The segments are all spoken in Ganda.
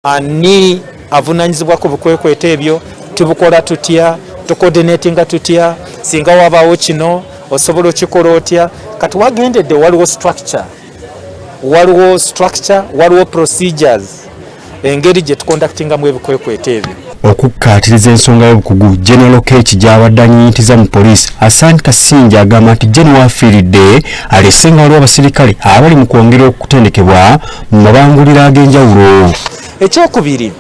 Ani avunanyizibwa ku bikwekweto ebyo? Tubukola tutya? Tucoordinatinga tutya? Singa wabaawo kino, osobola okikola otya? Kati wagendedde waliwo structure, waliwo procedures, engeri gye tuconductingamu ebikwekweto ebyo. Okukkaatiriza ensonga y'obukugu General Lokech gy'abadde anyinyintiza mu poliisi, Asan Kasinja agamba nti General afiiridde alese nga waliwo abasirikale abali mu kwongera okutendekebwa mu mabanguliro ag'enjawulo. Ekyokubiri,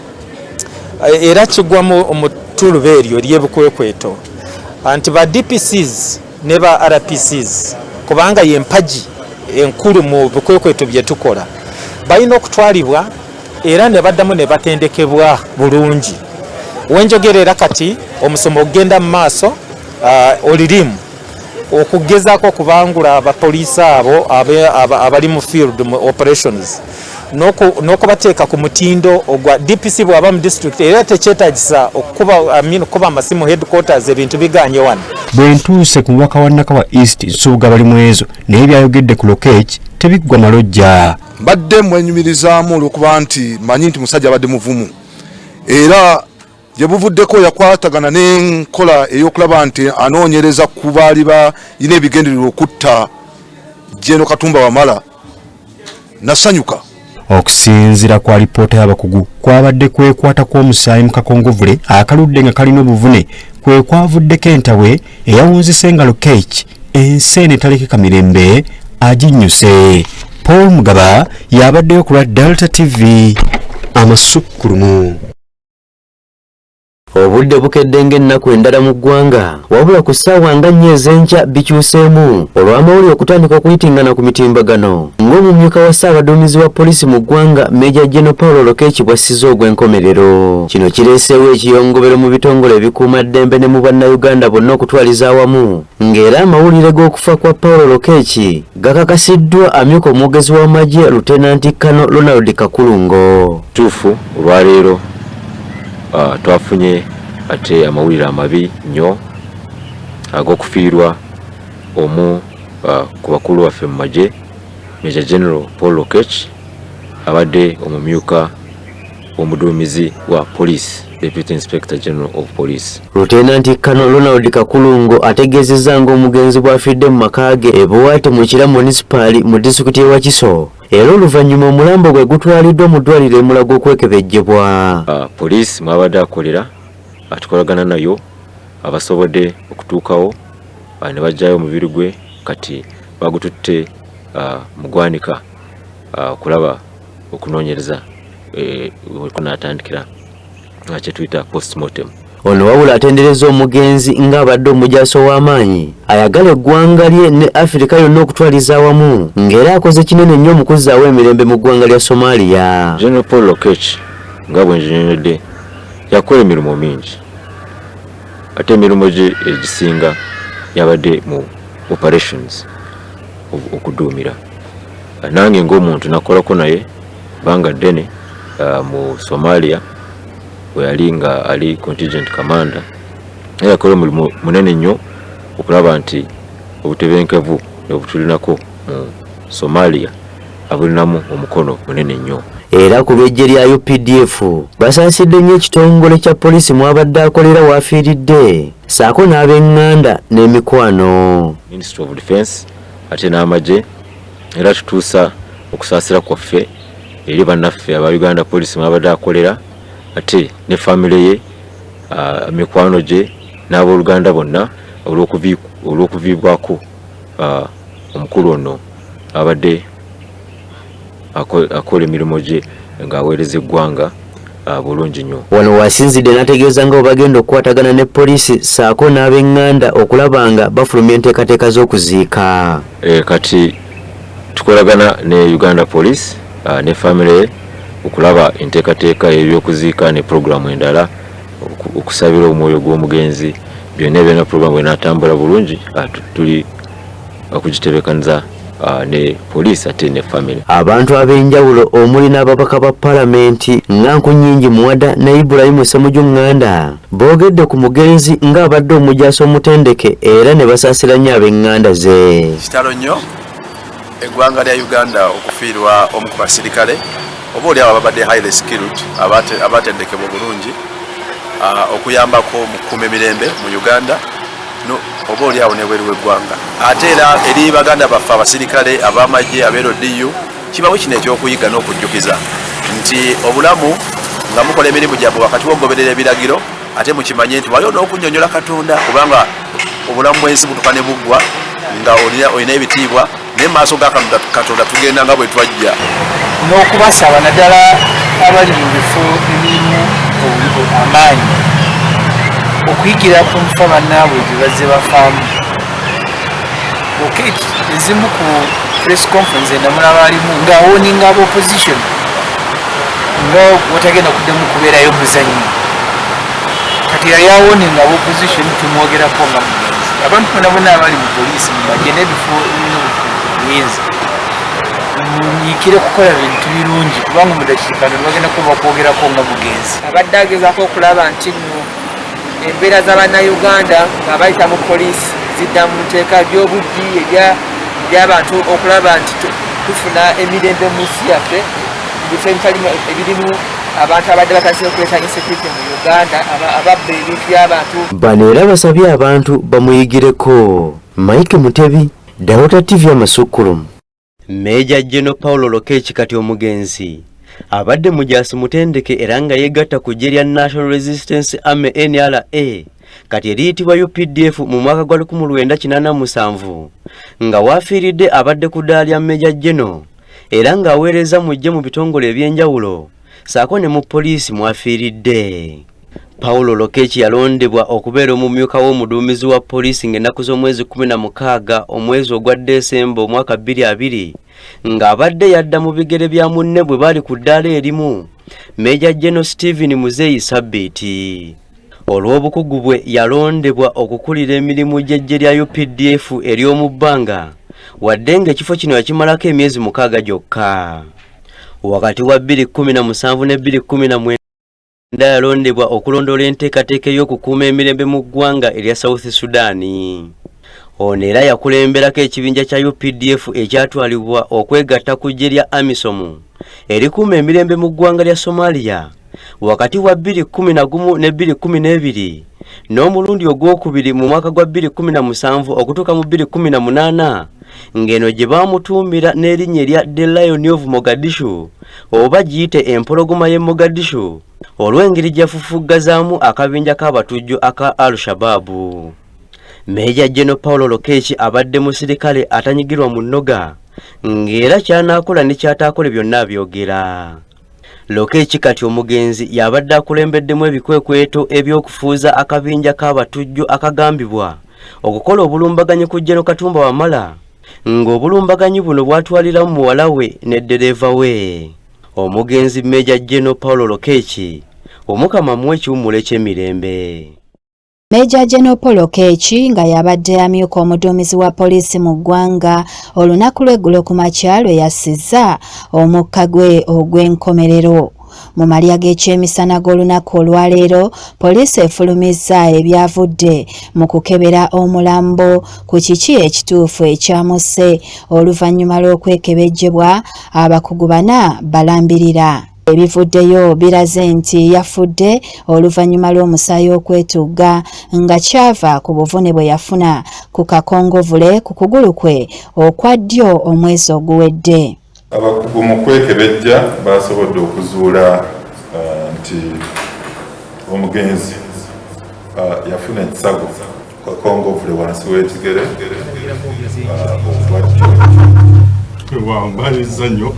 era kigwa mu ttuluba eryo ery'ebikwekweto nti ba DPCs ne ba RPCs, kubanga yempagi enkulu mu bikwekweto bye tukola, balina okutwalibwa era ne baddamu ne batendekebwa bulungi. Wenjogera era kati omusomo ogenda mu maaso, olirimu okugezaako okubangula abapoliisi abo abali mu field mu operations n'okubateeka ku mutindo ogwa DPC. Bw'aba mu district, era tekyetagisa okukuba, I mean, okukuba amasimu headquarters, ebintu biganye wano. Bwe ntuuse ku mubaka wa Nakawa East, Nsubuga Balimwezo, naye byayogedde ku Lokech tebiggwa malojja. Mbadde mwenyumirizaamu olwokuba nti manyi nti musajja abadde muvumu, era gye buvuddeko yakwatagana n'enkola ey'okulaba nti anoonyereza ku baali balina ebigendererwa okutta General Katumba Wamala. Nasanyuka. Okusinziira ku alipoota y'abakugu, kwabadde kwekwata kw'omusaayi mu kakongovule akaludde nga kalina obuvune kwe kwavuddeko entabwe eyawunzise nga Lokech ensi eno etalekeka mirembe aginnyuse. Paul Mugaba y'abaddeyo ku lwa Delta TV amasukkulumu. Obudde bukedde ng'ennaku endala mu ggwanga, wabula ku ssaawa nga 4 ez'enkya bikyuseemu olw'amawulire okutandika okuyitingana ku mitimbagano ng'omumyuka wa ssaabaduumizi wa poliisi mu ggwanga, Major General Paul Lokech, bw'assiza ogw'enkomerero. Kino kireeseewo ekiyongobero mu bitongole ebikuumaddembe ne mu bannayuganda bonna okutwaliza awamu, ng'era amawulire g'okufa kwa Paul Lokech gakakasiddwa amyuka omwogezi w'amagye, Lieutenant Colonel Ronald Kakulungo. Tuufu, olwaleero twafunye ate amawulire amabi nnyo ag'okufiirwa omu ku bakulu baffe mu magye, Major General Paul Lokech, abadde omumyuka omuduumizi wa police, Deputy Inspector General of Police. Lieutenant Colonel Ronald Kakulungo ategeezezza ng'omugenzi bw'afiiridde mu maka ge e Buwaate mu Kira Munisipaali mu disitulikiti y'e Wakiso, era oluvannyuma omulambo gwe gutwaliddwa mu ddwaliro e Mulago okwekebejjebwa. Poliisi mwabadde akolera atukolagana nayo abasobodde okutuukawo ne bajjayo omubiri gwe. Kati bagututte mu gwanika okulaba okunoonyereza wekunaatandikira, kyetuyita postmortem. Ono wabula atendereza omugenzi ng'abadde omujaasi ow'amaanyi ayagala eggwanga lye ne Afirika yonna okutwaliza awamu, ng'era akoze kinene nnyo mu kuzzaawo emirembe mu ggwanga lya Somalia. General Paul Lokech, nga bwe njinyonyodde, yakola emirimu mingi, ate emirimu gye egisinga yabadde mu operations, okuduumira. Nange ng'omuntu nakolako naye bbanga ddene mu Somalia bwe yali nga ali contingent commander, era yakola omulimu munene nnyo okulaba nti obutebenkevu obutulinako mu Somalia abulinamu omukono munene nnyo. Era ku lw'eggye lya UPDF, basaasidde nnyo ekitongole kya poliisi mw'abadde akolera w'afiiridde, ssaako n'ab'eŋŋanda n'emikwano. Ministry of Defence ate n'amagye era tutuusa okusaasira kwaffe eri bannaffe aba Uganda Police mwabadde akolera, ate ne famire ye, mikwano gye n'abooluganda bonna, olw'okuviibwako omukulu ono abadde akola emirimu gye ng'aweereza eggwanga bulungi nnyo. Wano wasinzidde n'ategeeza nga bwe bagenda okukwatagana ne poliisi ssaako n'ab'eŋŋanda okulaba nga bafulumya enteekateeka z'okuziika. Kati tukolagana ne Uganda Police ne famire ye okulaba enteekateeka y'ebyokuziika ne puroguramu endala, okusabira omwoyo gw'omugenzi, byonna byonna. Puroguramu bwenaatambula bulungi, tuli okugitebeekaniza ne poliisi ate ne famire. Abantu ab'enjawulo omuli n'ababaka ba palamenti nga Nkunyingi Muwada ne Ibulayimu Ssemuju Ŋŋanda boogedde ku mugenzi ng'abadde omujaasi omutendeke, era ne basaasira nnyo ab'eŋŋanda ze. Kitalo nnyo eggwanga lya Uganda okufiirwa omu ku basirikale. Oba oli abo ababadde highly skilled, abatendekebwa obulungi okuyambako mu kukuuma emirembe mu Uganda no, oba oli awo nebweru w'eggwanga. Ate era eri baganda baffe abasirikale ab'amagye abe LDU, kibawo kino ekyokuyiga n'okujjukiza nti obulamu nga mukola emirimu gyammwe wakati w'okugoberera ebiragiro, ate mukimanye nti waliwo n'okunnyonnyola Katonda, kubanga obulamu bw'ensi butuka ne buggwa nga olina ebitiibwa, naye mu maaso ga Katonda tugenda nga bwe twajja. N'okubasaba naddala abali mu bifo ebirimu amaanyi okuyigira ku nfa bannaabwe gye bazze bafaamu. Lokech ezimu ku press conference enamulaba alimu ng'awarninga aba opposition nga watagenda kuddamu kubeerayo muzannyo. Kati yali awarninga aba opposition, tumwogerako nga mugenzi. Abantu bonna bonna abali mu poliisi, mu magye n'ebifo ebirina obuyinza, munyiikire kukola bintu birungi, kubanga mu dakiika no bagenda kuba bakwogerako nga mugenzi. Abadde agezaako okulaba nti nno embeera z'Abannayuganda nga bayita mu poliisi zidda mu nteeka, byobubbi, ebyabantu, okulaba nti tufuna emirembe mu nsi yaffe, mu bifo ebirimu abantu abadde batandise okuleeta insecurity mu Uganda, ababba ebintu by'abantu. Bano era basabye abantu bamuyigireko. Mike Mutebi, Delta TV, amasukkulumu. Meeja General Paulo Lokech kati omugenzi abadde mujaasi mutendeke era nga yeegatta ku ggye lya National Resistance Army, NRA, kati eriyitibwa UPDF, mu mwaka gwa 1987, nga waafiiridde abadde ku ddaala lya Meja General era ng'aweereza mu ggye mu bitongole ebyenjawulo ssaako ne mu poliisi mwafiiridde. Paulo Lokech yalondebwa okubeera omumyuka w'omuduumizi wa poliisi ng'ennaku z'omwezi 16 omwezi ogwa Desemba omwaka 2020, ng'abadde yadda mu bigere bya munne bwe baali ku ddaala erimu, Meja General Stephen Muzeeyi Sabbiiti. Olw'obukugu bwe yalondebwa okukulira emirimu gy'eggye lya UPDF ery'omu bbanga, wadde ng'ekifo kino yakimalako emyezi 6 gyokka. Wakati wa 2017 ne 2019 yalondebwa okulondoola enteekateeka ey'okukuuma emirembe mu ggwanga erya South Sudan. Ono era yakulemberako ekibinja kya UPDF ekyatwalibwa okwegatta ku ggye lya AMISOM erikuuma emirembe mu ggwanga lya Somalia wakati wa 2011 ne 2012, n'omulundi ogwokubiri mu mwaka gwa 2017 okutuuka mu 2018, ng'eno gye baamutuumira n'erinnya erya The Lion of Mogadishu, oba giyite empologoma y'e Mogadishu, olw'engeri gyafufuggazaamu akabinja k'abatujju aka Al Shabaabu. Meeja General Paulo Lokech abadde musirikale atanyigirwa mu nnoga, ng'era ky'anaakola ne ky'ataakole byonna abyogera. Lokech kati omugenzi y'abadde akulembeddemu ebikwekweto ebyokufuuza akabinja k'abatujju akagambibwa okukola obulumbaganyi ku General Katumba Wamala, ng'obulumbaganyi buno bwatwaliramu muwala we ne ddereeva we. Omugenzi Meja General Paulo Lokech, Omukama amuwe ekiwummulo eky'emirembe. Meja General Paul Lokech nga yabadde amyuka omuduumizi wa poliisi mu ggwanga, olunaku lw'eggulo ku makya lwe yassizza omukka gwe ogw'enkomerero. Mu malya g'ekyemisana g'olunaku olwaleero, poliisi efulumizza ebyavudde mu kukebera omulambo ku kiki ekituufu ekyamusse, oluvannyuma lw'okwekebejjebwa abakugu bana balambirira. Ebivuddeyo biraze nti yafudde oluvannyuma lw'omusaayi okwetugga, nga kyava ku buvune bwe yafuna ku kakongovule ku kugulu kwe okwa ddyo omwezi oguwedde. Abakugu mu kwekebejja basobodde okuzuula nti omugenzi yafuna ekisago kakongovule wansi w'ekigere okwa ddyo. Wambaliriza nnyo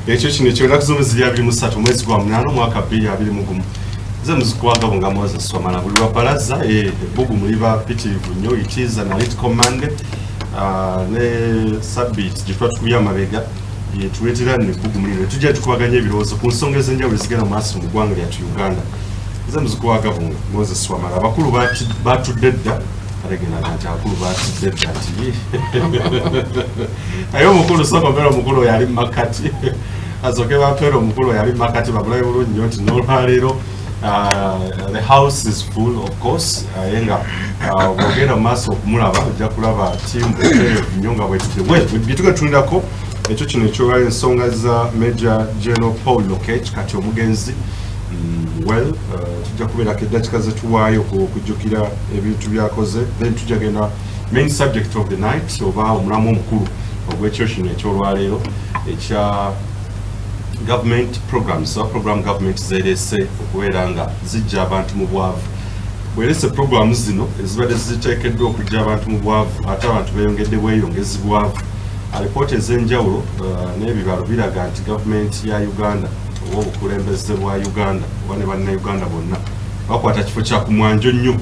ekyo kino ekyo. Ennaku z'omwezi ziri 23 omwezi gwa 8 omwaka 2021. Nze muzikuwagabo nga Moses Wamala. Buli lwa balaza ebbugumu liba ppitirivu nnyo. It is Analytical Monday. Ne sabbiiti gye tuba tukubye amabega yetuleetera nno ebbugumu lino, tujja tukubaganya ebirowoozo ku nsonga ez'enjawulo ezigenda mu maaso mu ggwanga lyattu Uganda. Nze muzikuwagabo Moses Wamala. Abakulu batudde dda, ategenaga nti abakulu batudde dda nti naye omukulu sooka mpeera omukulu oyo ali mumakati, asooke bampeera omukulu oyo ali mumakati, babulabe bulungi nnyo nti n'olwaleero the house is full, of course, naye nga bw'ogenda mu maaso okumulaba ojja kulaba tiimu butereevu nnyo nga bwetudde. Byetuga tulindako Ekyo kino ekyolwala ensonga za Major General Paul Lokech, kati omugenzi. Well, tujja kubeerako eddakiika zetuwaayo okujjukira ebintu byakoze, then tujja genda main subject of the night, oba omulamu omukulu ogw'ekyo kino ekyolwaleero, ekya government programs oba program government zereese okubeera nga zijja abantu mu bwavu. Bwerese programs zino ezibadde ziteekeddwa okujja abantu mu bwavu, ate abantu beeyongedde bweyongezi bwavu. Alipoota ez'enjawulo n'ebibalo biraga nti gavumenti ya Uganda oba obukulembeze bwa Uganda oba ne Bannayuganda bonna bakwata kifo kya kumwanjo nnyo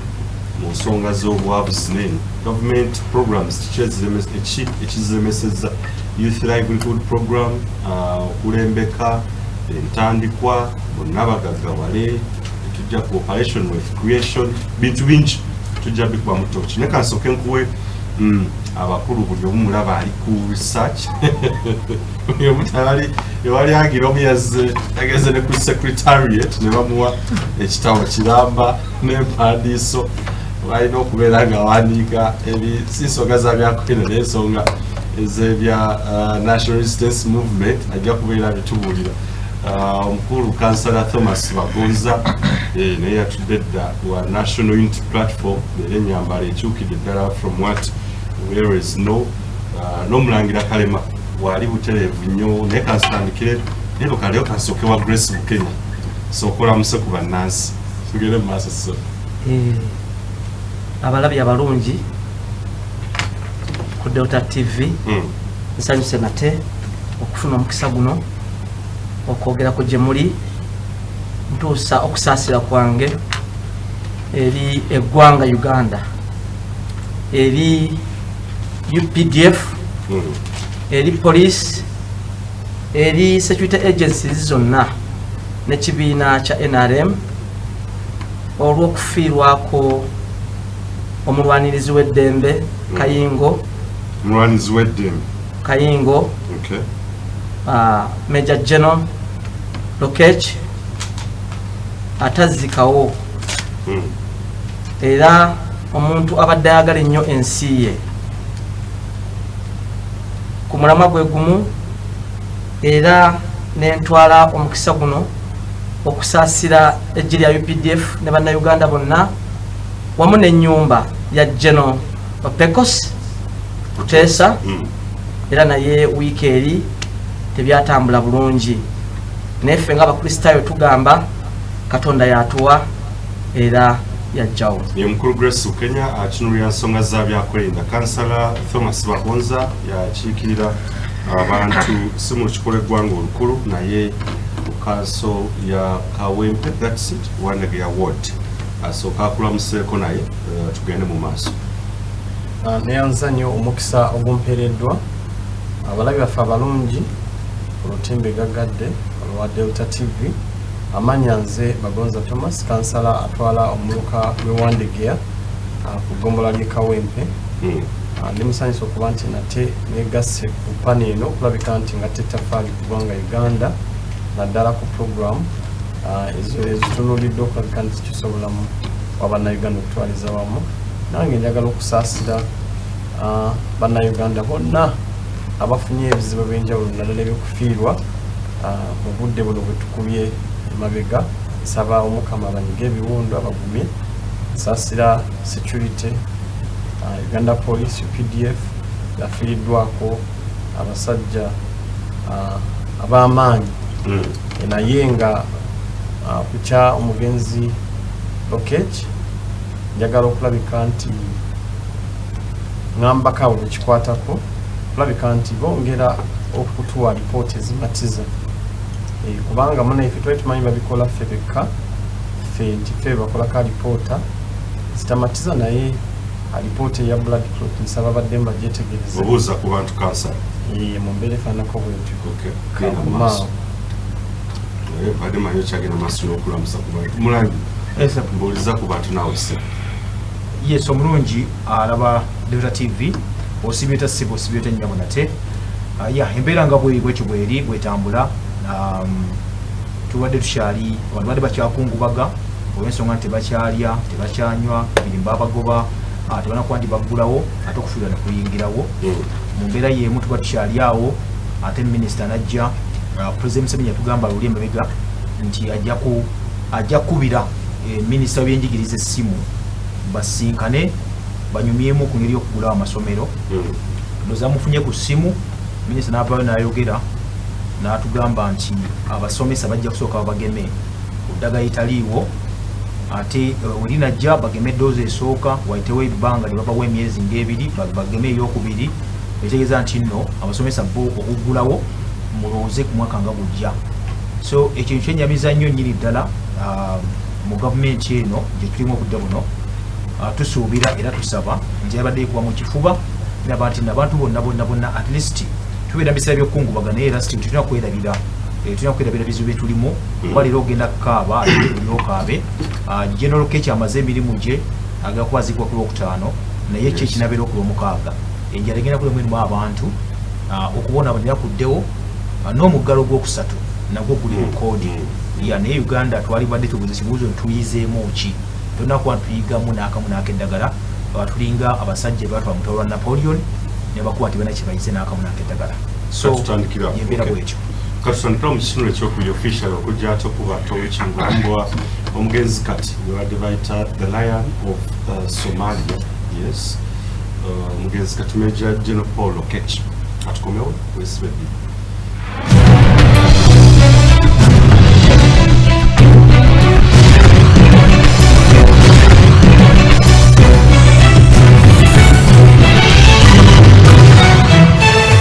mu nsonga z'obwavu zino eno. Government programs kiki ekiziremesezza? Youth livelihood program, okulembeka entandikwa, bonna bagaggawale, tujja ku operation wealth creation, bintu bingi tujja bikuba mu toki. Naye kansooke nkuwe abakulu, buli omu mulaba ali ku research, buli omu tewali ewali agira omu yazze yageze ne ku secretariat ne bamuwa ekitabo kiramba n'empandiiso, balina okubeera nga awandiika si nsonga za byakwerinda n'ensonga ez'ebya National Resistance Movement, ajja kubeera bitubuulira. Omukulu Kansala Thomas Bagonza, naye yatudde dda wa National Unity Platform, era enyambala ekyukidde ddala from what we always know. N'omulangira Kalema waali butereevu nnyo, naye kansitandikire leero kaleero kansooke wa Grace Bukenya, sooka olamuse ku bannansi, tugende mu maaso. So Abalabi abalungi ku Delta TV, nsanyuse nate okufuna omukisa guno okwogerako gye muli. Ntuusa okusaasira kwange eri eggwanga Uganda, eri UPDF, eri police, eri security agencies zonna n'ekibiina kya NRM olw'okufiirwako omulwanirizi w'eddembe Kayingo. Mulwanizi w'eddembe. Kayingo. Major General Lokech atazzikawo, era omuntu abadde ayagala ennyo ensi ye ku mulamwa gwe gumu. Era nentwala omukisa guno okusaasira eggye lya UPDF ne Bannayuganda bonna wamu n'ennyumba ya General Pecos Kuteesa. Era naye wiiki eri tebyatambula bulungi, naye ffe nga Abakristaayo tugamba Katonda yatuwa era yajjawo. Ye mukulu Grace Bukenya atunulira nsonga za byakwerinda. Kansala Thomas Bagonza yakiikirira abantu si mu lukiiko lw'eggwanga olukulu, naye ku kanso ya Kawempe, that's it, Wandegeya Ward. Asooka akulamuseeko naye, tugende mu maaso. Neyanza nnyo omukisa ogumpeereddwa. Abalabi baffe abalungi olutimbe gaggadde olwa Delta TV, amanya nze Bagonza Thomas, kansala atwala omuluka gw'ewandegeya ku ggombola ly'e Kawempe. Ndi musanyusa okuba nti nate negasse ku panel eno okulabika nti nga tettafaali ku ggwanga Uganda, naddala ku program ezo ezitunuuliddwa okulabika nti zikyusa obulamu bwa Bannayuganda okutwaliza wamu. Nange njagala okusaasira Bannayuganda bonna abafunye ebizibu ebyenjawulo, naddala ebyokufiirwa mu budde buno bwe tukubye emabega. Nsaba Omukama abanyiga ebiwundu abagumye. Nsaasira security, Uganda Police, UPDF, yafiiriddwako abasajja ab'amaanyi. Naye nga kukya omugenzi Lokech, njagala okulabika nti ŋŋambako abo bekikwatako okulabika nti bongera okutuwa alipoota ezimatiza. Kubanga munaife twali tumanyi babikola ffe bekka, ffe nti ffe bakolako alipoota zitamatiza, naye alipoota eya blood clot nsaba baddemu bagyetegereze. Obuuza ku bantu, kansala. Mu mbeera efaananako bwetyo. Genda mu maaso. Naye badde manyi okyagenda maaso n'okulamusa ku bantu. Mulangi, mbuuliza ku bantu naawe se. Yes, omulungi alaba Delta TV, osibyeta siba osibyeta ennyabo nate. Ya embeera nga bwetyo bweri bwetambula. Tubadde tukyali abantu badde bakyakungubaga olw'ensonga nti tebakyalya, tebakyanywa, emirimu babagoba, tebanakuba nti baggulawo, ate okufiirwa ne kuyingirawo. Mu mbeera y'emu tuba tukyali awo. Ate minisita najja, President Museveni yatugamba luli emabega nti ajja kukubira minisita w'ebyenjigiriza essimu basinkane banyumyemu ku ngeri y'okugulawo amasomero. Ndowooza mufunye ku ssimu, minisita n'avaayo n'ayogera n'atugamba nti abasomesa bajja kusooka babageme ku ddagala etaliiwo, ate werinajja bageme eddoozi esooka, wayitewo ebbanga lye babawa emyezi ng'ebiri bageme eyokubiri. Ekitegeeza nti nno abasomesa bo okuggulawo mulowooze ku mwaka nga gujja. So ekintu kyenyamiza nnyo nnyini ddala mu gavumenti eno gye tulimu obudde buno. Tusuubira era tusaba nti yabadde ekuba mu kifuba naba nti nabantu bonna bonna bonna at least tubeera mu biseera by'okukungubaga, naye era still tulina kwerabira, tulina kwerabira bizibu bye tulimu, kuba leero ogenda kukaaba ate olyokaabe. General Lokech amaze emirimu gye, agenda kuba aziikibwa ku Lwokutaano, naye ki ekinabeera ku Lwomukaaga, enjala egenda kulemu erimu abantu, okubonaabonera kuddewo, n'omuggalo ogwokusatu nagwo guli mu koodi ya. Naye Uganda twalibadde tubuuza ekibuuzo, tuyizeemu ki? Tolina kuba tuyigamu n'akamu n'akeddagala. Tulinga abasajja batwala mutalo lwa Napoleon ne bakuba nti balina kye bayize n'akamu n'akeddagala. So yembeera bwetyo. Katutandikira mu kitundu ekyokubiri official okujja ate okuba towekingulambwa omugenzi kati gwebadde bayita the Lion of Somalia. Yes, omugenzi kati Major General Paul Lokech. Atukomewo wesibe bbiri.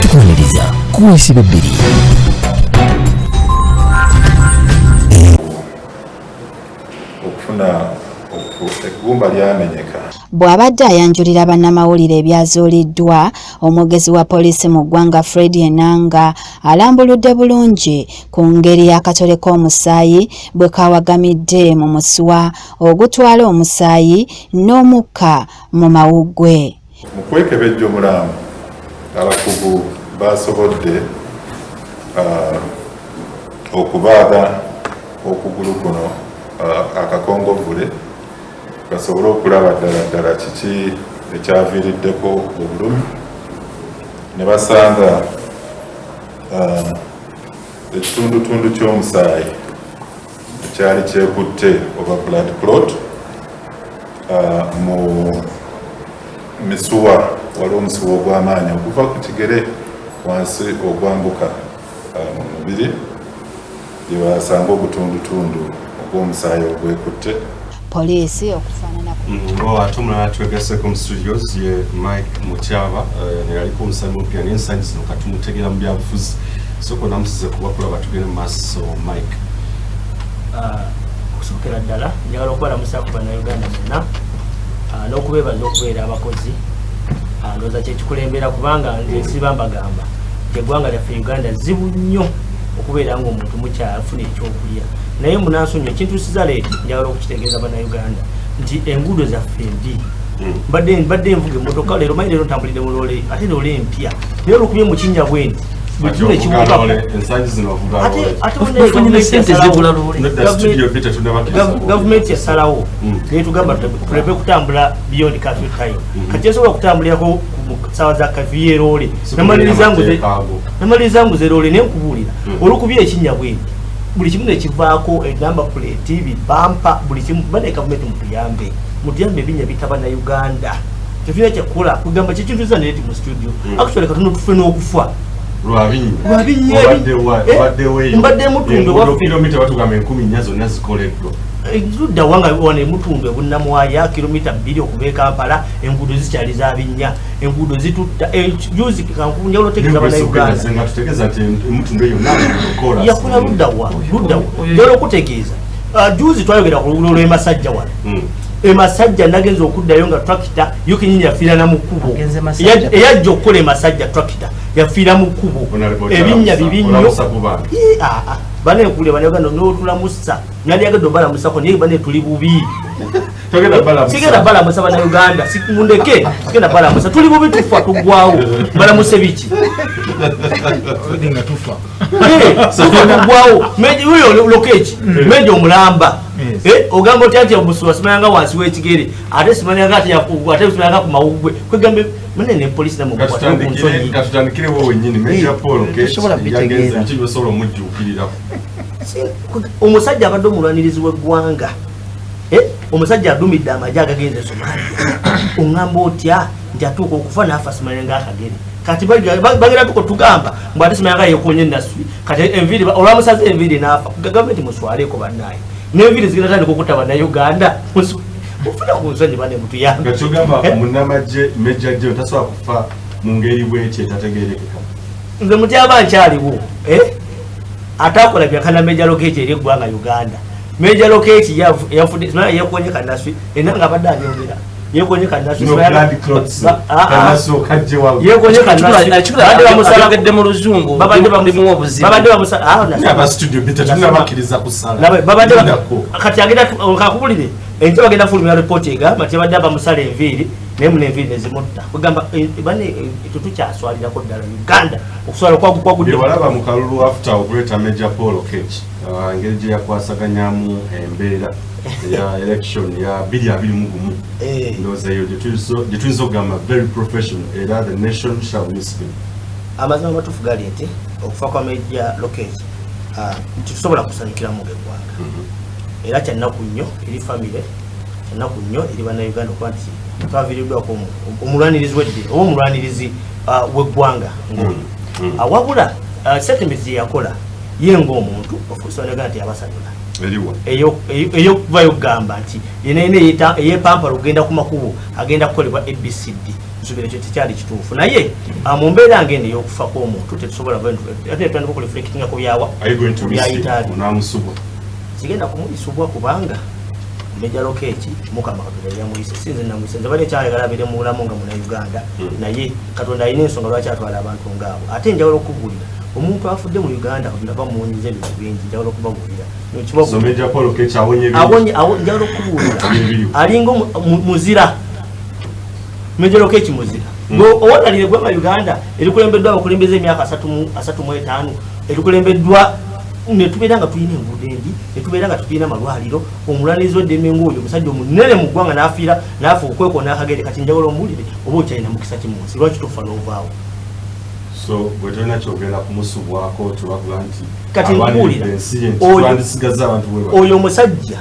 Tukumaliriza kuweesiba ebbiri. Okufuna eggumba lyamenyeka. Bw'abadde ayanjulira bannamawulire ebyazuuliddwa, omwogezi wa poliisi mu ggwanga Fred Enanga alambuludde bulungi ku ngeri akatole k'omusaayi bwe kawagamidde mu musuwa ogutwala omusaayi n'omukka mu mawuggwe. Mu kwekebejja omulambo, abakugu basobodde okubaaga okugulu kuno akakongovule basobole okulaba ddala ddala kiki ekyaviiriddeko obulumi, ne basanga ekitundutundu ky'omusaayi ekyali kyekutte oba blood clot mu misuwa. Waliwo omusuwa ogw'amaanyi okuva ku kigere wansi ogwambuka mu mubiri gye basanga ogutundutundu ogw'omusaayi ogwekutte. Poliisi okufaanana Ate omulala twegaseko mu studios ye Mike Mutyaba, yaliko omusambi omupiira, naye ensangi zino katumutegeera mu byabufuzi. Sooka onamusize kuba kulaba tugende mu maaso, Mike. Okusookera ddala njagala okubalamusaako Bannayuganda mwenna n'okubeebaza okubeera abakozi. Ndowooza kyekikulembera, kubanga nze nsiba mbagamba nti eggwanga lyaffe Uganda zibu nnyo okubeera ng'omuntu mukyafuna ekyokulya. Naye munansonyiwa, ekintuusiza leeti njagala okukitegeeza Bannayuganda nti enguudo zaffe mbi. Mbadde nvuga emmotoka leero, manyi leero ntambulidde mu loole, ate loole empya, naye olukubye mu kinnya bwe nti buli kimu ekiwuka. Ensangi zino ovuga Ate Bafunye sente zigula loole. Nedda, studio B tetunnabakkiriza. Gavumenti yasalawo netugamba tuleme kutambula beyond curfew time. Kati nsobola okutambulirako mu ssaawa za curfew yeroole, namaliriza nguze loole, naye nkubuulira, olukubye ekinnya bwenti buli kimu nekivaako, enamba plate, bibampa, buli kimu. Bane gavumenti mutuyambe, mutuyambe, ebinnya bitaba na Uganda tetulina kyakukola. Kugamba kyekintuza neeti mu studio, actually katono tufe n'okufa. Lwabinnya. Lwabinnya. Mbadde Mutundwe waffe. Kilomita batugamba 4000 zonna zikoleddwa. Ludda wanga wano eMutundwe Bunnamwaya, kilomita 2 okuva e Kampala, enguudo zikyali za binnya, enguudo zitutta. Juzi njagala otegeeza Bannayuganda Nga tutegeeza nti eMutundwe yonna kola. Yakola luddawa? Luddawa? Njagala okutegeeza, juzi twayogera ku luguudo lw'emasajja wano emasajja, nagenza okuddayo nga tractor yo kenyini yafiira na mu kkubo. Agenze Masajja. Eyajja okukola emasajja, tractor yafiira mu kkubo. Ebinnya bibi nnyo. Olamusa ku bantu. Ii, bane nkulya Bannayuganda n'otulamusa, nandyagadde obalamusako, naye bane tuli bubi. Togenda balamusa. Sigenda balamusa Bannayuganda, mundeke, sigenda balamusa, tuli bubi, tufa tuggwawo, balamuse biki? Already nga tufa. Tufa tuggwawo. Oyo Lokech, Major omulamba. Ogamba otya nti omusuwa simanyanga wansi w'ekigere, ate simanyanga ate ate simanyanga ku mawuggwe? Kwegamba Mune ne police namwe mukwate ku nsonyi. Katutandikire wowe wennyini, Major Paul Lokech Tosobola yagenze, bitegeera. ki byosobola omujjuukirirako? Omusajja abadde omulwanirizi w'eggwanga, omusajja adumidde amagye agagenze e Somalia, oŋŋamba otya nti atuuka okufa n'afa simanya ng'akagere? Kati bagenda tuko tugamba mbu ate simanya nga yekonye naswi, kati enviiri olwamusaze enviiri n'afa. Gavumenti muswaleko bannaye, n'enviiri zigenda tandika okutta Bannayuganda. Mufune ku nsonyi bane, mutuyambe. Nga kyogamba munnamagye Major General tasobola kufa mu ngeri bweti etategeerekeka? Nze mutyaba nkyaliwo, eh? Atakola byakana Major Lokech eri eggwanga Uganda. Major Lokech yafudde simanya yekonye kanaswi, era nga abadde abyogera yekonye kanaswi. No blood clots. Kanaswi okajje wa- Yekonye kanaswi. Babadde bamusala- Ayogedde mu luzungu, babadde ndimu obuzibu. Babadde bamusala, ah, Naye aba studio B tetunnabakkiriza kusala. Babadde Lindako. Kati agenda kakubulire, enkya bagenda fulumya ripooti egamba nti babadde bamusala enviiri, naye muno enviiri nezimutta. Kugamba bane, tetukyaswalirako ddala Uganda, okuswala kwagudde. Byewalaba mu kalulu after okuleeta Major Paul Lokech, engeri gye yakwasaganyamu embeera eya election ya 2021, ndowooza eyo gye tuyinza okugamba very professional, era the nation shall miss him. Amazima amatuufu gali nti okufa kwa Major Lokech tetusobola kusanyukiramu ng'eggwanga, era kyannaku nnyo eri famire, kyannaku nnyo eri Bannayuganda okuba nti twaviiriddwako omulwanirizi w'eddembe oba omulwanirizi w'eggwanga ng'oyo. Wabula statement gye yakola ye ng'omuntu, of course Bannayuganda teyabasanyula. Eriwa? Eyokuvayo okugamba nti yenayina eyepampala okugenda ku makubo agenda kukolebwa ABCD, nsuubira ekyo tekyali kituufu. Naye mu mbeera ngeno ey'okufa kw'omuntu tetusobola, ate tutandika okureflectinga ku byawa Are you going to miss him? byayitaali. Onaamusubwa? Sigenda kumulisubwa kubanga Major Lokech Mukama Katonda yamuyise, sinze namuyise. Nze bali ekyayagala abeere mu bulamu nga Munauganda, naye Katonda alina ensonga lwaki atwala abantu ngaabo. Ate njagala okubuulira, omuntu afudde mu Uganda, Katonda bamuwonyiza ebintu bingi. Njagala okubabuulira. So Major Paul Lokech awonye bingi. Awonye, njagala okubuulira, Ebiriwo. alinga muzira. Major Lokech muzira. Owotalire eggwanga Uganda erikulembeddwa abakulembeze emyaka 35, erikulembeddwa netubeera nga tulina enguudo embi, netubeera nga tetulina malwaliro. Omulwanirizi w'eddembe ngaoyo, omusajja omunene mu ggwanga, n'afiira, n'afa okwekona akagere. Kati njagala omuwulire, oba okyalina mukisa ki mu nsi? Lwaki tofa n'ovaawo? So bwe tolina kyogenda kumusubwako, tubakuba nti Kati nkubuulira, alwanirira ensi ye, nti twandisigaza abantu bwe bati. Oyo omusajja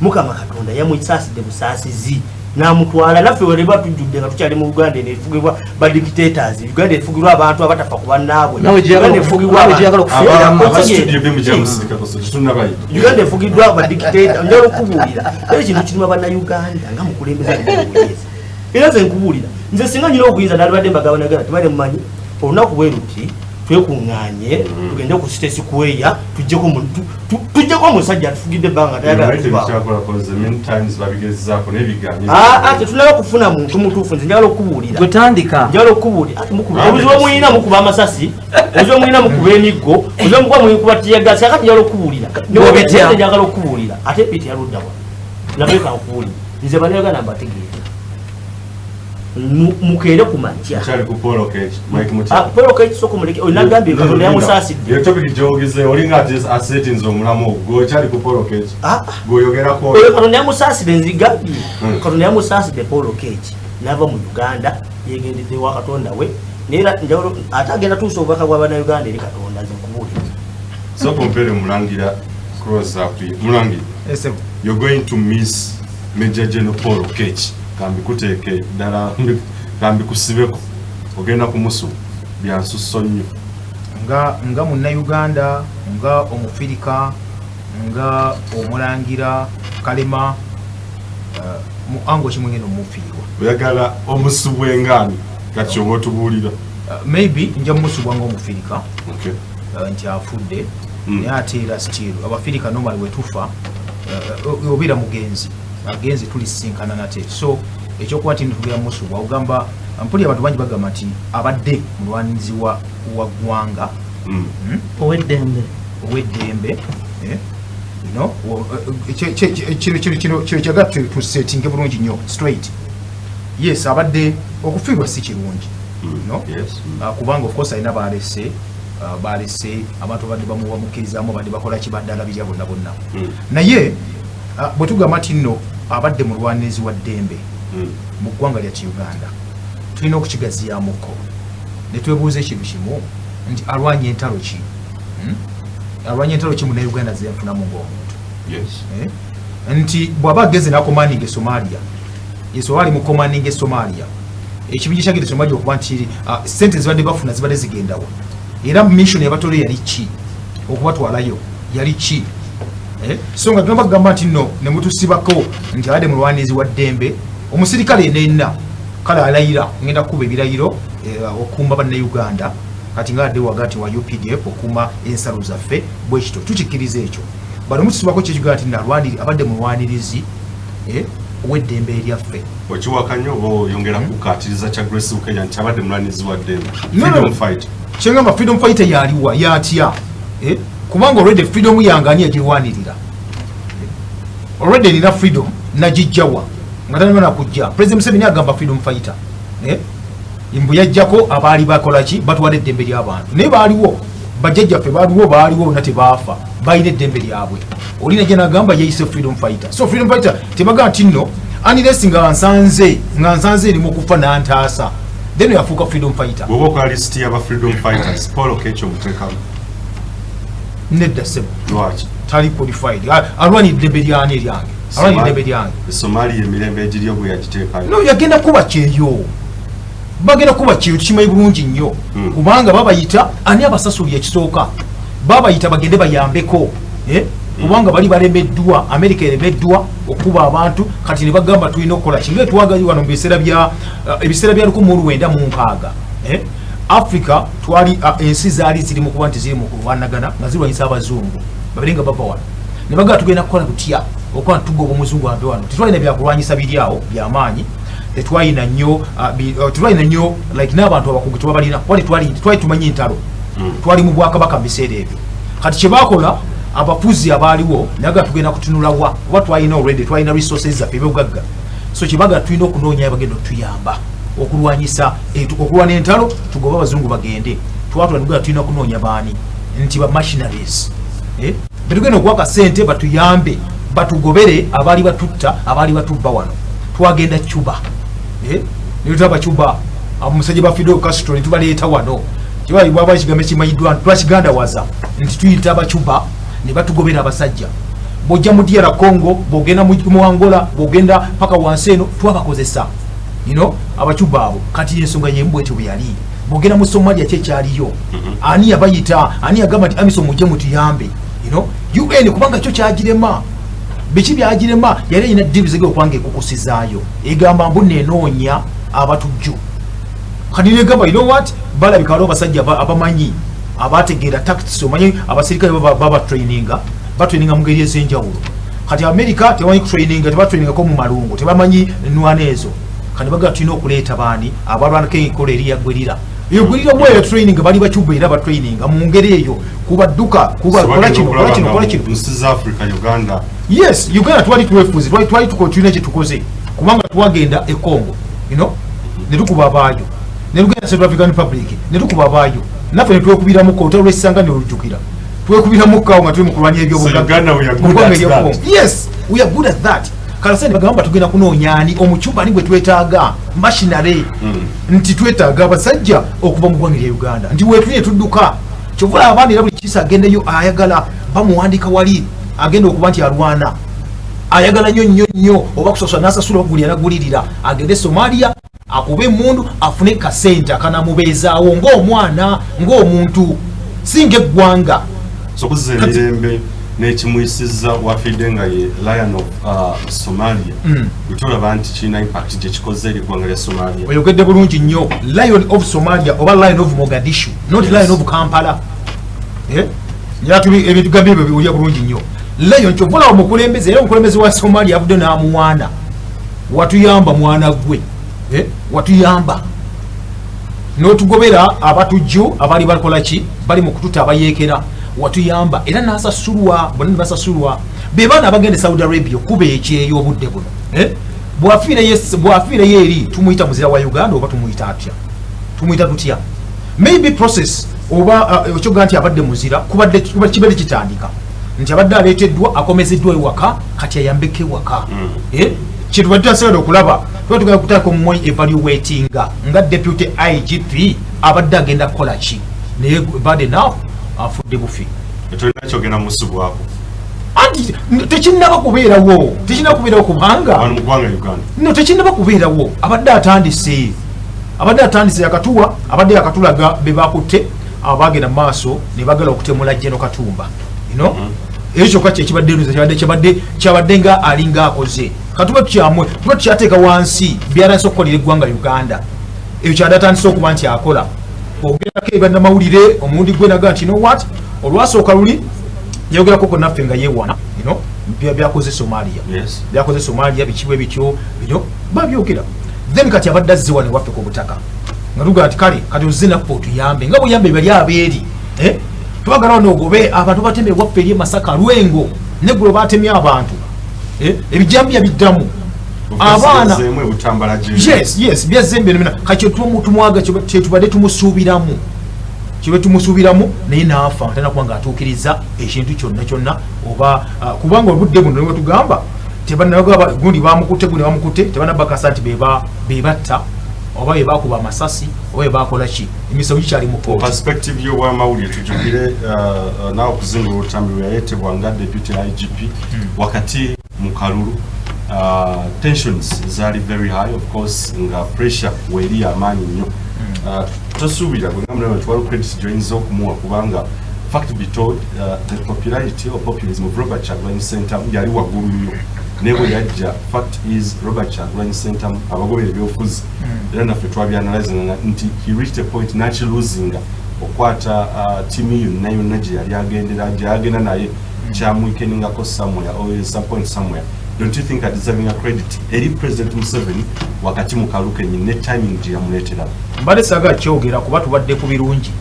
Mukama Katonda yamusaasidde busaasizi n'amutwala. Naffe wereba tujjudde nga tukyali mu Uganda eno efugibwa ba dictators, Uganda efugibwa abantu abatafa ku bannaabwe, Nawe gyeyagala Uganda efugibwa nawe gyeyagala okufiiramu. Aba studio B mujja musirikako, so tetunnabayita. Uganda efugiddwa ba dictator. Njagala okubuulira, era ekintu kiruma Bannayuganda nga mukulembeze alina obuyinza. Era nze nkubuulira, nze singa nyina obuyinza nalibadde mbagaba nagana tibale mumanyi olunaku bwe luti twekuŋŋaanye tugende ku State Square tuggyeko omusajja atufugidde ebbanga tayagala Ebyo tuvaawo. tebikyakola 'cause many times babigezaako naye biganye. Ah, ah, tetunaba kufuna muntu mutuufu. Nze njagala okubuulira. Gwe tandika. Njagala okubuulira, ati mukuba obuzibu omuyina, mukuba amasasi, obuzibu omuyina, mukuba emiggo, obuzibu mukuba, mukuba teargas. Kakati njagala okubuulira. Bw'obitya. Nze njagala okubuulira, ate bitya luddawa? Nabeka nkubuulira, nze Bannayuganda mbategeera. Mukeere ku makya. Kyali ku Paul Lokech, Mike Mutyaba. Ah, Paul Lokech sooka omuleke, oyo nagambye Katonda yamusaasidde. Yo topic gy'ogize olinga ate asetinze omulamu ogwo. Gwe ku Paul Lokech. Gweoyogerako. Oyo Katonda yamusaasidde, nzigambye Katonda yamusaasidde Paul Lokech n'ava mu Uganda, yegendedde wa Katonda we. Naye era njawulo ate agenda tuusa obubaka bwa Bannayuganda eri Katonda. Nze nkubuulira. So compare Mulangira, close up. Mulangira. Yes, sir. You're going to miss Major General Paul Lokech. Kambikuteeke ddala, kambikusibeko. Ogenda kumusu byansusso nnyo. Nga Munnayuganda, nga Omufirika, nga omulangira Kalema, mu ango kimwengenda omufiirwa. Oyagala omusubwe ngaani? Kati oba otubuulira. Maybe nja mumusubwa nga Omufirika, nti afudde, naye ate era still Abafirika normally wetufa, obeera mugenzi agenze, tulisinkana nate. So ekyokuba nti tugenda musubwa, ogamba mpuli abantu bangi bagamba nti abadde mulwanirizi wa ggwanga. Ow'eddembe. Ow'eddembe, eh? No, kino kino kyaga tusetinge bulungi nnyo straight. Yes, abadde okufiirwa si kirungi, no? Kubanga of course alina balese, balese abantu abadde bamukkirizamu, abadde bakola ki, badde alabirira bonna bonna. Naye bwe tugamba nti nno abadde mulwanirizi wa ddembe mu ggwanga lyaki Uganda, Tulina okukigaziyamuko ne twebuuza ekintu kimu nti alwanya entalo ki? Alwanya entalo ki Munnayuganda zeyafunamu ng'omuntu? Nti bw'aba ageze n'acommandinga e Somalia, yesoba ali mu commanding e Somalia, ekibinja kyagenda e Somalia okuba nti sente zibadde bafuna zibadde zigendawa? Era mission yabatole yali ki? Okubatwalayo yali ki? So nga tugamba kugamba nti nno ne mutusibako nti abadde mulwanirizi wa ddembe, omusirikale enenna kale alayira ngenda kukuba ebirayiro okukuuma Bannayuganda, kati nga adde wagati wa UPDF okukuuma ensalo zaffe, bwe kityo tukikkiriza ekyo. Bano mutusibako kyekigamba nti nalwaniri abadde mulwanirizi ow'eddembe eryaffe. Okiwakanya oba oyongera kukatiriza kya Grace Bukenya nti abadde mulwanirizi wa ddembe? No, no. Freedom fighter. Kyengamba freedom fighter yaliwa yatya? Kubanga already freedom yange ani yagirwanirira? Already nina freedom, nagijjawa nga tanaba nakujja? President Museveni agamba freedom fighter, Mbu yajjako abaali bakola ki, batwala eddembe ly'abantu, naye baaliwo bajjajjaffe, baaliwo, baaliwo bonna tebaafa, balina eddembe lyabwe. Oli najja nagamba yeyise freedom fighter. So freedom fighter tebagamba nti nno unless nga nsanze eri mu kufa nantaasa, then yafuuka freedom fighter. Bw'oba okola lisiti y'aba freedom fighters, Paul Lokech omuteekamu? Nedda ssebo. Lwaki? Tali qualified. Alwanira eddembe lyani eryange? Alwanira eddembe lyange? Somalia emirembe egiriyo gwe yagiteekayo. No, yagenda kuba kyeyo, bagenda kuba kyeyo, tukimanyi bulungi nnyo. Kubanga babayita ani abasasulira? Ekisooka babayita bagende bayambeko, eh? Kubanga bali balemeddwa, Amerika eremeddwa okuba abantu, kati ne bagamba tulina okukola kinga twagali wano mu biseera bya ebiseera bya 1960, eh? Africa twali ensi zaali ziri mu kuba nti ziri mu kulwanagana nga zirwanyisa abazungu babere nga bava wano, ne bagamba tugenda kukola tutya okuba nti tugoba omuzungu ave wano? Tetwalina byakulwanyisa biri awo byamaanyi, tetwalina nnyo tetwalina nnyo like n'abantu abakugu tebabalina, kuba tetwali tumanyi ntalo. Twali mu bwakabaka mu biseera ebyo. Kati kyebakola abafuzi abaaliwo naga tugenda kutunulawa, kuba twalina already twalina resources zaffe, ebyobugagga. So kyebaga tulina okunoonya abagenda otuyamba okulwanyisa okulwana entalo tugobe abazungu bagende. Twatula nugera tulina kunoonya baani nti ba mercenaries, eh? Betugenda okuwa kasente batuyambe batugobere abaali batutta, abaali batubba wano. Twagenda Cuba, eh? Netutaba Cuba omusajja ba Fidel Castro netubaleeta wano. Kiba bwaba ekigambo ekimanyiddwa twakigandawaza nti tuyita Abacuba ne batugobera abasajja. Bw'ojja mu DR Congo, bw'ogenda mu Angola, bw'ogenda paka wansi eno, twabakozesa abacuba abo. Kati ensonga yemu bwetyo bwe yali. Bw'ogenda mu Somalia, ki ekyaliyo? Ani yabayita? Ani yagamba nti AMISOM mujje mutuyambe? UN kubanga kyo kyagirema. Biki byagirema? Yali erina deal zegera okubanga ekukusizaayo, egamba mbu nenoonya abatujju. Kati negamba, you know what, balabika waliwo abasajja abamanyi, abategeera tactics. Omanyi abasirikale baba traininga, batraininga mu ngeri ez'enjawulo. Kati America tebamanyi kutraininga, tebatrainingako mu malungu, tebamanyi nwana ezo. Kati bagamba tulina okuleeta baani abalwanako enkola eri ya guerrilla. Eyo guerrilla bweyo training bali Bacuba, era batraininga mu ngeri eyo kubadduka kuba So kola bagenda kino, kola okulaba kino, nga kola kino. mu nsi za Africa, Uganda. Yes, Uganda twali twefuze, twali tulina kyetukoze, kubanga twagenda e Congo ne tukuba abaayo, ne tugenda Central African Republic ne tukuba abaayo, naffe ne twekubiramuko olutalo lw'essanga ne lujjukira, twekubiramuko awo nga tuli mu kulwanya So Uganda, we are good ebyobugagga. at that. Yes, we are good at that. Kalasani bagamba tugenda kunoonya ani omucuba, ani gwe twetaaga mercenary, nti twetaaga abasajja okuva mu ggwanga erya Uganda, nti wetuli ne tudduka. Kyovula abaana era buli kisa agendayo ayagala bamuwandika wali agenda okuba nti alwana, ayagala nnyo nnyo nnyo oba kusasula nasasula okugulira nagulirira agende Somalia akube emundu afune kasente akanamubeezaawo ng'omwana, ng'omuntu, si ng'eggwanga. So kuzza emirembe n'ekimuyisizza wafidde nga ye Lion of Somalia, bwetolaba nti kirina impact gye kikoze eri eggwanga lya Somalia? Oyogedde bulungi nnyo. Lion of Somalia oba Lion of Mogadishu, not Lion of Kampala. Eh? Ebintu gambi ebyo biwulira bulungi nnyo. Lion kyovula omukulembeze, era omukulembeze wa Somalia avudde n'amuwaana, watuyamba mwana gwe, eh? Watuyamba n'otugobera abatujju abaali bakola ki, bali mu kututa abayeekera, watuyamba. Era n'asasulwa, bonna ne basasulwa. Be baana abagenda e Saudi Arabia okuba ekyeyo obudde buno, eh? Bw'afiireyo eri tumuyita muzira wa Uganda oba tumuyita atya? Tumuyita tutya? Maybe process oba okyoga nti abadde muzira kubadde kibadde kitandika nti abadde aleeteddwa, akomezeddwa ewaka, kati ayambeko ewaka. Eh? Kyetubadde tutasobola okulaba, tuba tugenda kutandika omu evaluatinga nga deputy IGP abadde agenda kukola ki, naye bad enough afudde bufi. Tolina kyogenda musubwako? Anti tekinnaba kubeerawo, tekinnaba kubeerawo kubanga Wano mu ggwanga Uganda. No, tekinnaba kubeerawo. Abadde atandise yakatuwa, abadde yakatulaga be bakutte abagenda mu maaso ne bagala okutemula General Katumba. Ekyo kyokka kyekibadde luza kyabadde nga alinga akoze. Katuba tukyamwe, tuba tukyateeka wansi byatandise okukolera eggwanga Uganda. Ekyo kyadde atandise okuba nti akola kwogerako ebannamawulire omulundi gwe naga nti, "Know what?" Olwasooka luli yayogerako ko naffe nga yeewana byakoze Somalia. Byakoze Somalia biki bwe bityo bino babyogera. Then kati abadde azze wano ewaffe ku butaka nga tugaa nti kale kati ozze naffe otuyambe nga buyambe bali abeeri, eh? Twagala wano ogobe abantu bateme ewaffe eri e Masaka, Lwengo, neggulo batemye abantu, eh? Ebijambiya biddamu abaana. Zeemu ebutambala gye. Yes, byazembe byonna. Kati tumwaga kyetubadde tumusuubiramu, kyebe tumusuubiramu, naye naafa talina kuba nga atuukiriza ekintu kyonna kyonna oba kubanga obudde buno newetugamba tebanagaba gundi bamukutte, gundi bamukutte, tebanabakasa nti bebatta oba bebakuba amasasi oba bebakola ki. Emisango gikyali mu kooti. Perspective y'obwamawulire, tujjukire naawe okuzingula olutambi lwe yayetebwa nga deputy IGP wakati mu kalulu, tensions zaali very high, of course nga pressure weeri yamaanyi nnyo. Tosuubira gwe nga mulaba nti waliwo credit gy'oyinza okumuwa? Kubanga fact be told, the popularity or populism of Robert Kyagulanyi Ssentamu yali waggulu nnyo, naye bwe yajja, fact is Robert Kyagulanyi Ssentamu abagobera ebyobufuzi era naffe twabyanalizinga nti he reached a point nakiluzinga okwata tiimu yonna yonna gye yali agendera, gye yagenda naye kyamweakeningako somewhere or some point somewhere. Don't you think adeserving a credit eri President Museveni wakati mu kalulu kenyini ne timing gye yamuleetera? Mbadde saagala kyogera kuba tubadde ku birungi.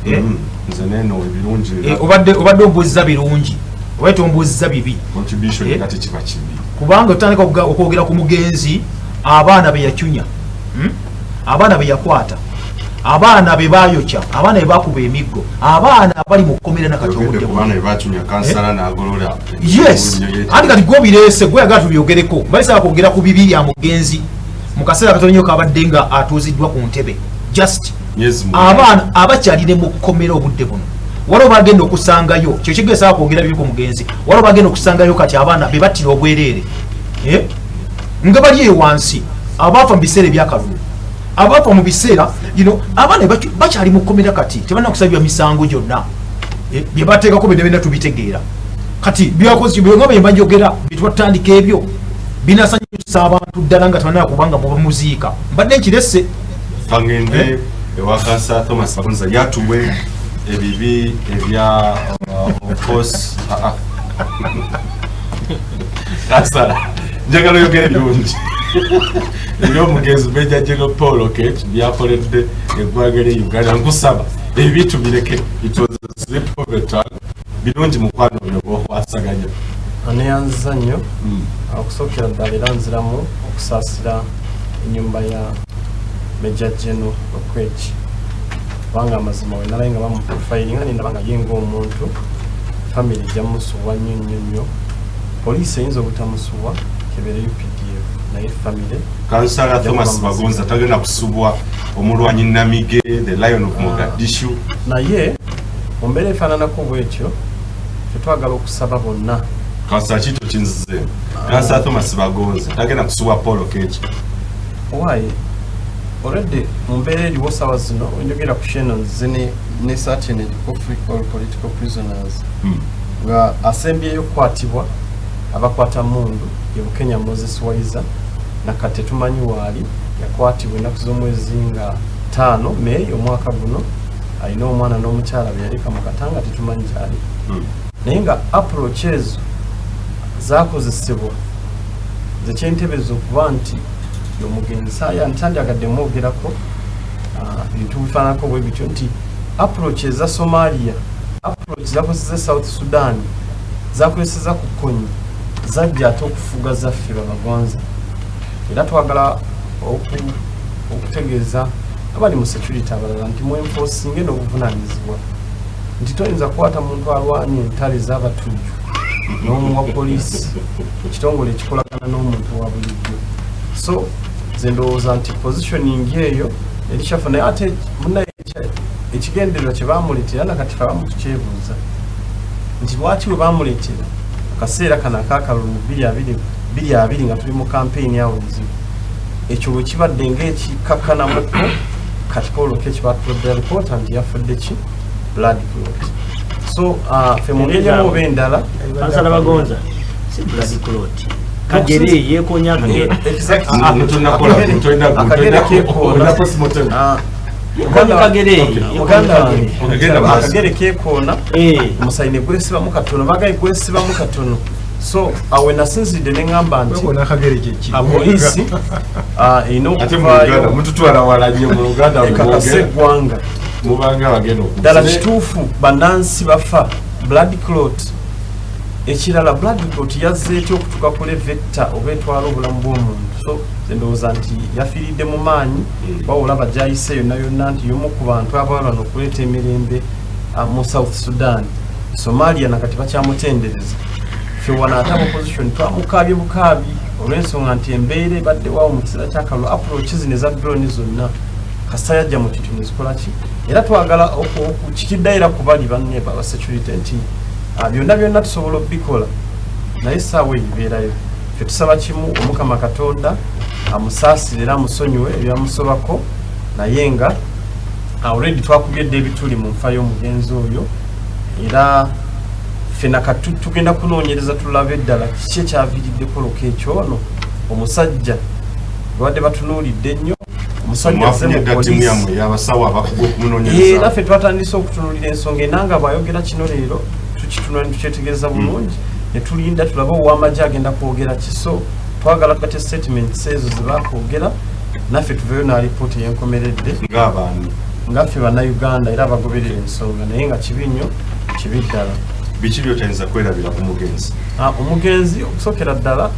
Eh? Nze neeno ebirungi. Eh, obadde ombuuziza birungi, obadde tombuuziza bibi. Contribution Eh? nga tekiba kibi. Kubanga otandika okwogera ku mugenzi, abaana be yacunya, Abaana be yakwata, abaana be bayokya, abaana be bakuba emiggo, abaana abali mu kkomera nakati Yogedde obudde ku buno. baana bebacunya, kansala n'agolola. Yes, anti kati gwobireese, gweyagala tubyogereko. Balisaba kwogera ku bibi bya mugenzi mu kaseera katono nnyo kabadde nga atuuziddwa ku ntebe, just Myezi 9. Abaana abakyalire mu kkomera obudde buno, waliwo bagenda okusangayo, kyekigesa kwogera bibi ku mugenzi, waliwo bagenda okusangayo kati abaana be battira obwereere, eh? Nga bali eyo wansi, abaafa mu biseera ebyakalulu, abaafa mu biseera abaana bakyali mu kkomera kati tebalina kusabibwa misango gyonna. Eh, bye bateekako byonna byonna tubitegeera. Kati byakoze byonna bye mbanjogera byetwatandika ebyo binasanyusa abantu ddala nga tebalina kubanga muba muziika. Mbadde nkirese. Kangende ewa kansa Thomas Bagonza yatuwe ebibi ebya of course kansala, njagala oyogere ebirungi ebyomugenzi Major General Paul Lokech byakoledde eggwanga lye Uganda. Nkusaba ebibi tubireke, it was a slip of a tongue. Birungi mukwano byo bwokwasaganya. Aneyanziza nnyo. Okusookera ddala era nziramu okusaasira ennyumba ya Major General Lokech, kubanga amazima we nalaye nga bamuprofilinga nindaba nga ye ng'omuntu family ejja musuubwa nnyo nnyo nnyo. Poliisi eyinza obutamusuubwa kebeere UPDF, naye family Kansala ejja Thomas kuba muzibu. Bagonza tagenda kusubwa omulwanyi Namige, the Lion of Mogadishu. Naye mu mbeera efaananako bwetyo, tetwagala okusaba bonna. Kansala, kito kinzizeemu. Kansala Thomas Bagonza tagenda kusubwa Paul Lokech. Why? Already mu mbeera eriwo sawa zino, wenjogera ku sheno nzize ne saati eno eriko "Free all political prisoners", nga asembyeyo okukwatibwa abakwata mundu ye Bukenya Moses Waiza, nakati tetumanyi waali. Yakwatibwa ennaku z'omwezi nga 5 May omwaka guno. Alina omwana n'omukyala be yaleka mu Katanga, tetumanyi gyali. Naye nga approach ezo zakozesebwa, nze kyentebeza okuba nti omugenzi saaya ntandyagadde mwogerako bintu bifaananako bwe bityo, nti approach eza Somalia, approach zakozesa South Sudan, zakozeseza ku Kony, zajja ate okufuga zaffe babagonza. Era twagala okutegeeza abali mu security abalala nti mwenforcinge n'obuvunanyizibwa, nti toyinza kukwata muntu alwanye entalo ez'abatujju. N'omuwa poliisi, ekitongole ekikolagana n'omuntu wa bulijjo. So nze ndowooza nti positioning eyo erikyafu, naye ate munaye ekigendererwa kye bamuleetera nakati abamu tukyebuuza nti lwaki bwe bamuleetera akaseera kano akakalulu mu 2020 nga tuli mu kampeyini awo enzibu, ekyo bwe kibadde ng'ekikakkanamuko. Kati Paul Lokech batulodde alipoota nti yafudde ki blood clot. So ffe mu ngeri emu oba endala Kansala Bagonza, si blood clot, kagere yeekonya akagere. Exactly. Ah, tonakola, Akagere kekoona. Postmortem. Yekonya kagere. Muganda wange, Okagenda maaso. akagere kekoona, omusayi ne gwesibamu katono, bagayi gwesibamu katono. So awe nasinzidde ne ŋŋamba nti Kwekoona akagere kye ki? Poliisi erina Ate mu Uganda okuvaayo mututwala wala nnyo mu Uganda. Ekakase eggwanga mubanga abagenda okuza. Ddala kituufu bannansi bafa blood clot? Ekirala, blood clot yazze etya okutuuka ku levetta oba etwala obulamu bw'omuntu? So nze ndowooza nti yafiiridde mu maanyi. Wabula gyayise yonna yonna nti y'omu ku bantu abalwana okuleeta emirembe mu South Sudan, Somalia, nakati bakyamutendereza. Ffe wano ate opposition twamukabye bukaabi olw'ensonga nti embeera ebaddewawo mu kiseera kyakalulu, approach zino eza drone zonna kasita yajja mu kintu nezikola ki. Era twagala kikiddayo era ku bali banne aba security nti byonna byonna tusobola okubikola, naye essaawa eyo ebeerayo. Ffe tusaba kimu, Omukama Katonda amusaasire era amusonyiwe ebyamusobako, naye nga already twakubye dda ebituli mu nfa y'omugenzi oyo. Era ffe nakati tugenda kunoonyereza tulabe eddala kiki ekyaviiriddeko Lokech ono omusajja babadde batunuulidde ennyo, omusajja azze Mwafunye mu dda ttiimu poliisi. yammwe y'abasawo abakugu okunoonyereza? Naffe twatandise okutunuulira ensonga enanga bw'ayogera kino leero tukitunula ne tukyetegereza bulungi ne tulinda tulabe ow'amagye agenda kwogera ki. So twagala tugate statements ezo ze bakwogera, naffe tuveeyo n'alipoota ey'enkomeredde ng'abaani ngaffe Bannayuganda era abagoberera ensonga. Naye nga kibi nnyo, kibi ddala. Biki byotayinza kwerabira ku mugenzi? Omugenzi okusookera ddala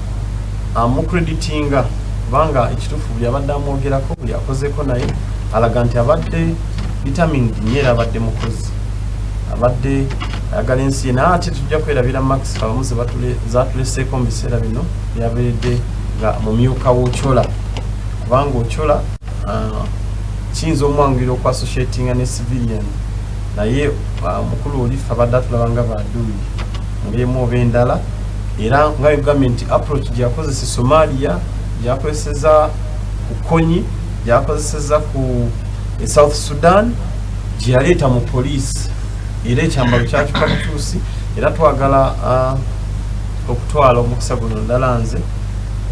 amucreditinga kubanga ekituufu buli abadde amwogerako, buli akozeeko naye alaga nti abadde determined nnyo era abadde mukozi, abadde ayagala ensi ye. Naye ate tujja kwerabira Max abamu ze zatuleseeko mu biseera bino byabeeredde nga mumyuka w'Ochola, kubanga Ochola kiyinza omwanguyira okuassociatinga ne civilian, naye mukulu olife abadde atulaba nga baduuyi ngeri emu oba endala. Era nga bwegambye nti approach gyeyakozesa e Somalia, gyeyakozeseza ku Konyi, gyeyakozeseza ku e South Sudan, gye yaleeta mu poliisi, era ekyambalo kyakyuka bukyusi. Era twagala okutwala omukisa guno ddala nze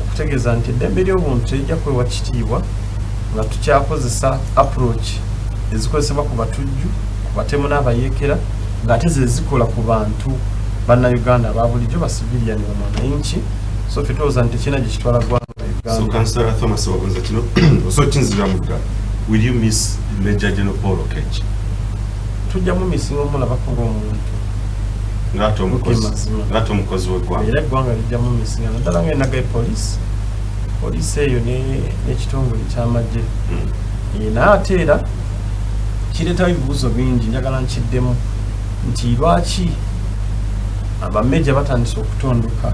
okutegeeza nti eddembe ly'obuntu terijja kuweebwa kitiibwa nga tukyakozesa approach ezikozesebwa ku batujju, ku batemu n'abayeekera, ng'ate ze zikola ku bantu Bannayuganda aba bulijjo, ba civilian, bamwananchi. So ffe tulowooza nti tekirina gye kitwala ggwanga So Uganda. Kansala Thomas Bagonza, kino osobola kinzira mu ddala, will you miss Major General Paul Lokech? Tujja mumissinga omulabako ng'omuntu. Ng'ate omukozi, Mazima. ng'ate omukozi w'eggwanga. Era eggwanga lijja mumissinga naddala nga enaga epoliisi, poliisi eyo n'ekitongole ekyamagye. Naye ate era kireetawo ebibuuzo bingi, njagala nkiddemu nti lwaki abameja batandise okutondoka?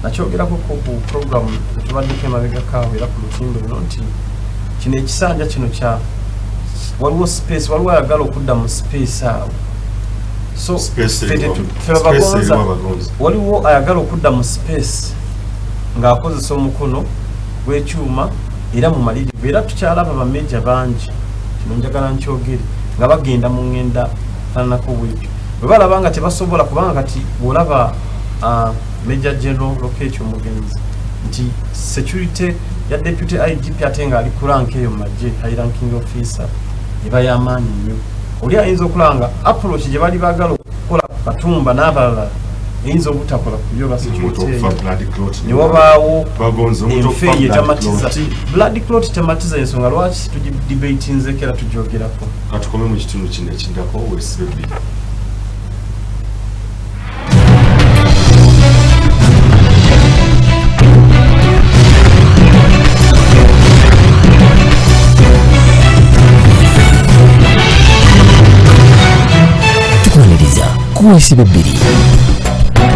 Nakyogerako ko ku program etubaddeko emabegakaawo era ku lutimbe luno nti kino ekisanja kino kya waliwo space, waliwo ayagala okudda mu space awo. So Space ffe eriwo. ffe Space Bagonza, eriwo Abagonza. waliwo ayagala okudda mu space ng'akozesa omukono gw'ekyuma era mumalirivu. Era tukyalaba bameja bangi, kino njagala nkyogere, nga bagenda mu ngenda faananako bwetyo bwe balaba nga tebasobola, kubanga kati bw'olaba Major General Lokech omugenzi nti security ya deputy IGP ate nga ali ku rank eyo mu magye, high ranking officer, eba y'amaanyi nnyo. Oli ayinza okulaba nga approach gye bali baagala okukola ku Katumba n'abalala eyinza obutakola ku byo ba Omuntu security okufa eyo blood clot. Ne wabaawo Bagonza, omuntu okufa enfeeyo blood etamatiza. clot. Blood clot tematiza, ensonga lwaki tugidebatinzeko era tugyogerako. Katukome mu kitundu kino ekiddako, weesibe bbiri. Tukumaliriza ku weesibe bbiri.